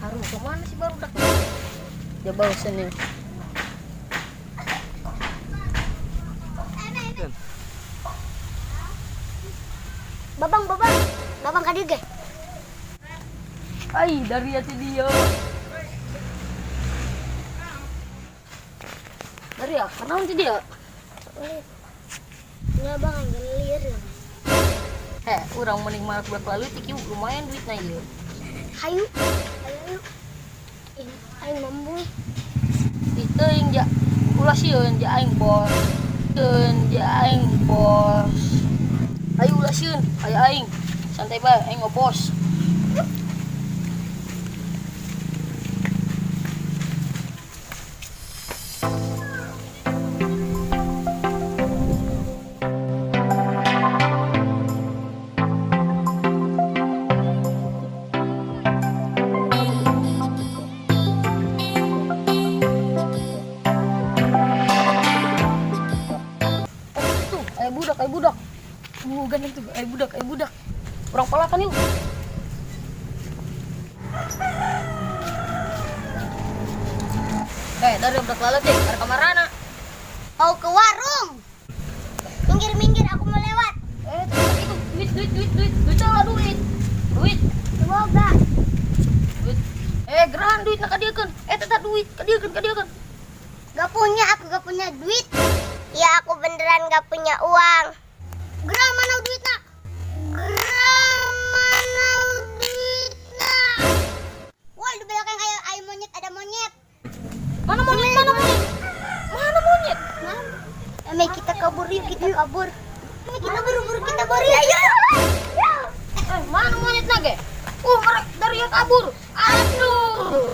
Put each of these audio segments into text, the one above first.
Aduh, kemana sih barudak? Ya bosen nih. Babang, babang. Babang ka dieu ge. Ai, dari hati dia. Dari ya, kenapa ti dia? Nya bang aing lieur ya. Heh, urang mending malak budak leutik ieu lumayan duitna ieu. Hayu. Hayu yuk. Ih, aing mambu. Ih, teuing ja. Ulah sieun ja aing bos. Sieun ja aing bos. Ayo ulah sieun, ayo aing. Santai bae, aing ngobos. Tuh, ayo budak, ayo budak. Ganteng tuh, ayo budak, ayo budak. Urang palakan yuk. Eh, dari budak leutik, ada kamarana. Mau ke warung. Minggir-minggir aku mau lewat. Eh, itu duit, duit, duit, duit, duit lah duit. Duit, Semoga. duit. Eh, gerahan duit nak kadieukeun. Eh, tetap duit, kadieukeun, kadieukeun. Gak punya, aku gak punya duit. Ya aku beneran gak punya uang. Gerah mana duit nak? Gerah mana duit nak? Wah di belakang ayo ayo monyet ada monyet. Mana monyet, mana monyet? Mana monyet? Mana? Mei kita kabur yuk, kita kabur. Mei kita buru-buru kita buru yuk. Ayo. Eh, mana monyet nage? Mereka dari yang kabur. Aduh.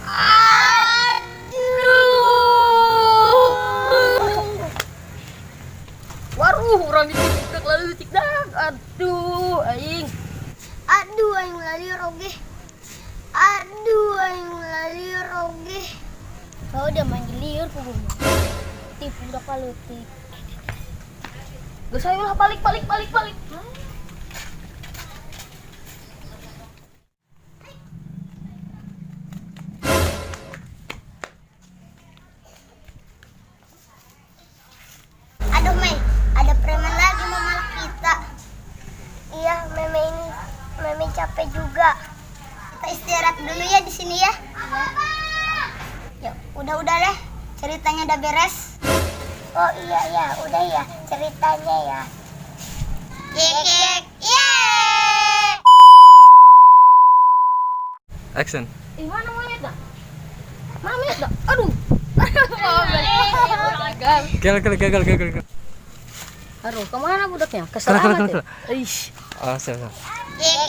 Aduh. Waruh, orang ditipu budak leutik dah. Aduh, aing. Aduh aing lali roge. Aduh aing lali roge. Kau udah manggil liur kubu. Tipu budak leutik. Geus ayo lah balik balik balik balik. Aduh Mei, ada preman lagi mau malak kita. Iya, Meme ini Meme capek juga. Kita istirahat dulu ya di sini ya. Ya, udah-udah deh. Ceritanya udah beres. Oh iya ya, udah ya ceritanya ya. Yek yek ye. Action. Ih, mana monyet dah? Mana monyet dah? Aduh. Gagal. Gagal, gagal, gagal, gagal. Aduh, kemana budaknya? Kesel Kela, kela, amat kela, ya. Ih. Oh, siap, siap. Yek